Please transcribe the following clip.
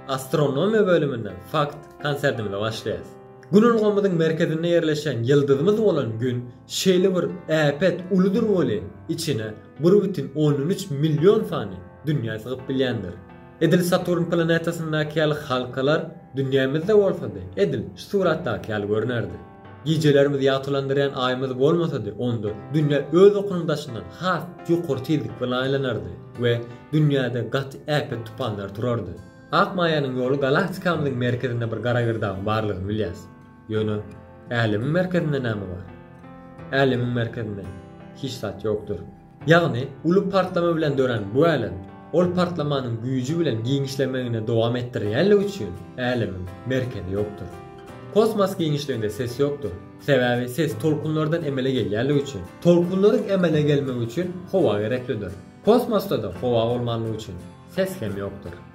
Astronomiýa bölüminden fakt konsertimize başlaýas. Gün ulgamymyzyň merkezinde ýerleşýän ýyldyzymyz bolan Gün şeýle bir äpet uludyr welin, içine 1,3 million sany dünýä sygyp bilýändir. Edil Saturn planetasyndaky ýaly halkalar dünýämizde bolsady, edil şu suratdaky ýaly görnerdi. Gijelerimizi ýagtylandyrýan Aýymyz bolmasady, onda dünýä öz okunyň daşyndan has ýokary tizlik bilen aýlanardy we dünýäde gaty äpet tupanlar turardy. Ak maýanyň ýoly galaktikamyzyň merkezinde bir gara girdabyň barlygyny bilýäs. Ýöne Älemiň merkezinde näme bar? Älemiň merkezinde hiç zat ýokdur. Ýagny, uly partlama bilen dörän bu älem, ol partlamanyň güýji bilen giňişlemegini dowam etdirýänligi üçin älemiň merkezi ýokdur. Kosmos giňişliginde ses ýokdur. Sebäbi ses tolkunlardan emele gelýänligi üçin, tolkunlaryň emele gelmegi üçin howa gereklidir. Kosmosda-da howa bolmanlygy üçin ses hem ýokdur.